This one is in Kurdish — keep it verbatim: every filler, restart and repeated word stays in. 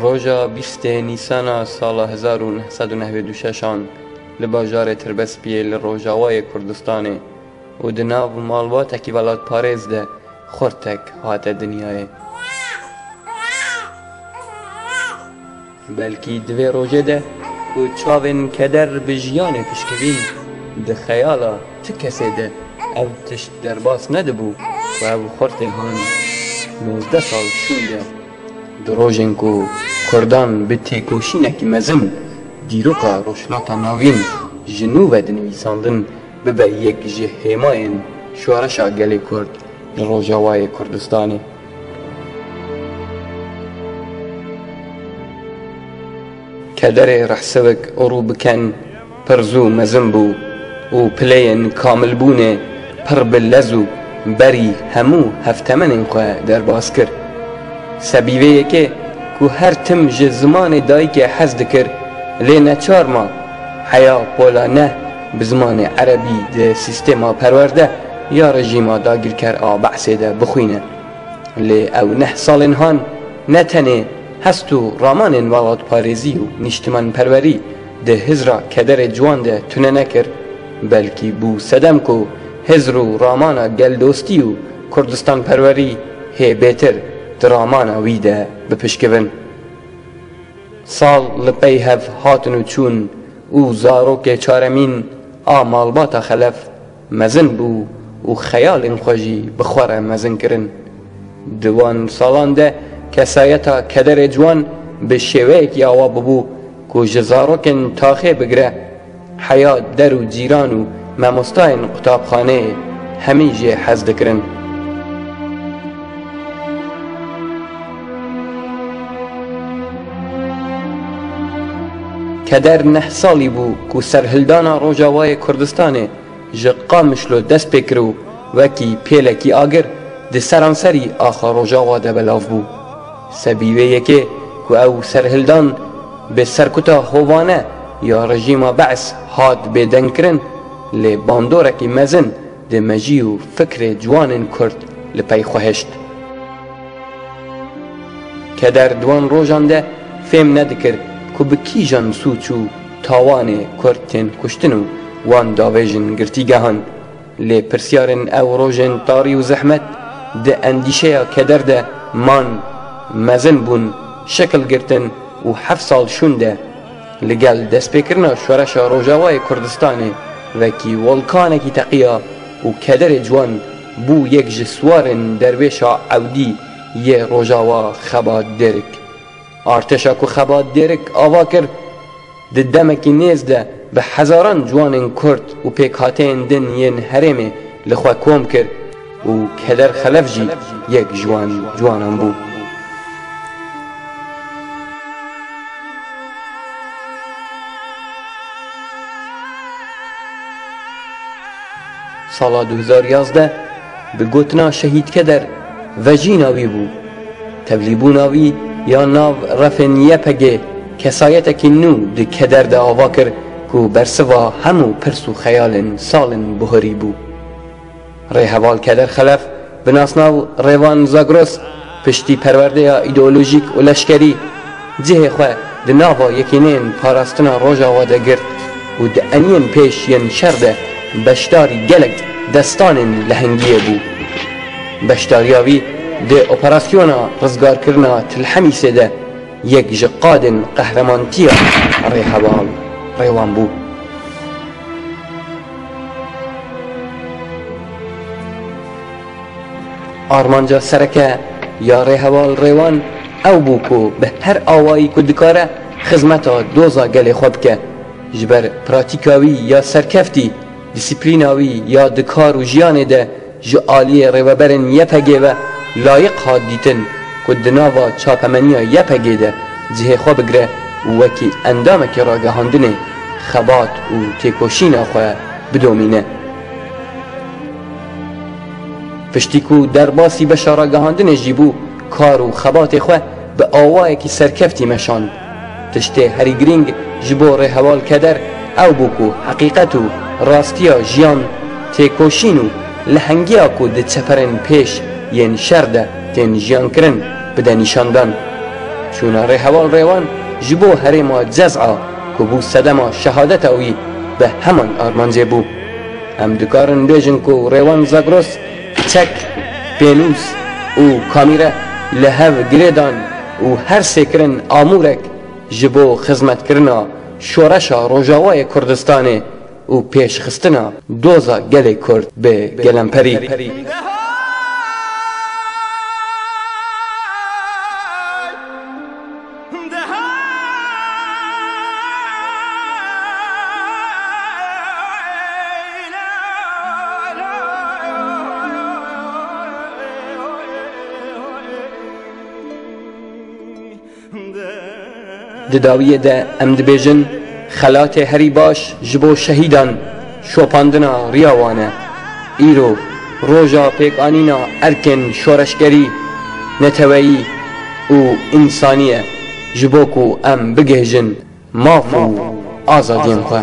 Roja bîstê Nîsana sala hezar û neh sed û nehwêd û şeşan li bajarê Tirbespiyê li rojawayê Kurdistanê û di nav malbatekî welatparêz de xurtek hate dinyayê. Belkî di vê rojê de ku çavên keder bi jiyanê pişkivîn, di xeyala ti kesê de ev tişt derbas nedibû ku ev xurtê han nozdeh sal şûnde. Di rojên ku Kurdan bi têkoşînekî mezin dîroka Rojhilata Navîn ji nû ve dinivîsandin, bibe yek ji hêmayên şoreşa gelê Kurd li Rojavayê Kurdistanê. Kederê rehsivik û rû biken pir zû mezin bû û pileyên kamilbûnê pir bi lez û berî hemû hevtemenên xwe derbas kir. Sebî vê yekê ku her tim ji zimanê dayikê hez dikir, lê neçar ma heya pola neh bi zimanê erebî di sîstema perwerde ya rejîma dagirker a Be'sê de bixwîne. Lê ew neh salên han ne tenê hest û ramanên welatparêzî û nîştimanperwerî di hizra kederê ciwan de tune nekir, belkî bû sedem ku hizr û ramana geldostî û kurdistanperwerî hê bêtir di ramana wî de bipişkivin. Sal li pey hev hatin û çûn û zarokê çaremîn a malbata Xelef mezin bû û xeyalên xwe jî bi xwe re mezin kirin. Di wan salan de kesayeta kederê ciwan bi şêweyekî awa bûbû ku ji zarokên taxê bigire heya der û cîran û memostayên qutabxaneyê hemî jê hez dikirin. Keder neh salî bû ku serhildana Rojavayê Kurdistanê ji Qamişlo dest pê kir û wekî pêlekî agir di seranserî axa Rojava de belav bû. Sebî wê yekê ku ew serhildan bi serkuta hovane ya rejîma Be's hat bêdengkirin, lê bandorekî mezin di mejî û fikrê ciwanên Kurd li pey xwe hişt. Keder di wan rojan de fêm nedikir ku bi kîjan sûc û tawanê Kurd tên kuştin û wan davêjin girtîgehan. Lê pirsyarên ew rojên tarî û zehmet di endîşeya keder de man, mezin bûn, şekil girtin û heft sal şûn de, li gel destpêkirina şoreşa Rojavayê Kurdistanê, wekî wolkanekî teqiya û kederê ciwan bû yek ji siwarên derwêşa ewdî yê Rojava Xebat Dêrik. Artêşa ku Xebat Dêrik ava kir, di demekî nêz de bi hezaran ciwanên Kurd û pêkhateyên din yên herêmê li xwe kom kir û Keder Xelef jî yek ji wan ciwanan bû. Sala du hezar yazdeh bi gotina Şehîd Keder vejîna wî bû. Tevlîbûna wî ya nav refên Y P G kesayetekî nû di keder de ava kir ku bersiva hemû pirs û xeyalên salên buhirî bû. Rêheval Keder Xelef bi nasnav Rêvan Zagros piştî perwerdeya îdeolojîk û leşkerî cihê xwe di nava yekîneyên parastina Rojava de girt û di eniyên pêş yên şer de beşdarî gelek destanên lehengiyê bû. Beşdariya wî di operasyona rizgarkirina Til Hemîsê de yek ji qadên qehremantiya Rêheval Rêwan bû. Armanca sereke ya Rêheval Rêwan ew bû ku bi her awayî ku dikare xizmeta doza gelê xwe bike. Ji ber pratîka wî ya serkeftî, dîsîplîna wî ya di kar û jiyanê de ji aliyê rêveberên Y P G ve layiq hat dîtin ku di nava çapemeniya Y P G de cihê xwe bigire û wekî endamekî ragihandinê xebat û têkoşîna xwe bidomîne. Piştî ku derbasî beşa ragihandinê jî bû, kar û xebatê xwe bi awayekî serkeftî meşand. Tiştê herî girîng ji bo Rêheval Keder ew bû ku heqîqet û rastiya jiyan, têkoşîn û lehengiya ku di çeperên pêş yên şer de tên jiyankirin bide nîşandan. Çûna Rêheval Rêwan ji bo herêma Cez'a ku bû sedema şehadeta wî bi heman armancê bû. Em dikarin bêjin ku Rêwan Zagros çek, pênûs û kamîre li hev girê dan û her sê kirin amûrek ji bo xizmetkirina şoreşa Rojavayê Kurdistanê û pêşxistina doza gelê Kurd bi gelemperî. Di dawiyê de em dibêjin, xelatê herî baş ji bo şehîdan şopandina riya wan e. Îro roja pêkanîna erkên şoreşgerî, neteweyî û însanî ye, ji bo ku em bigihêjin maf û azadiyên xwe.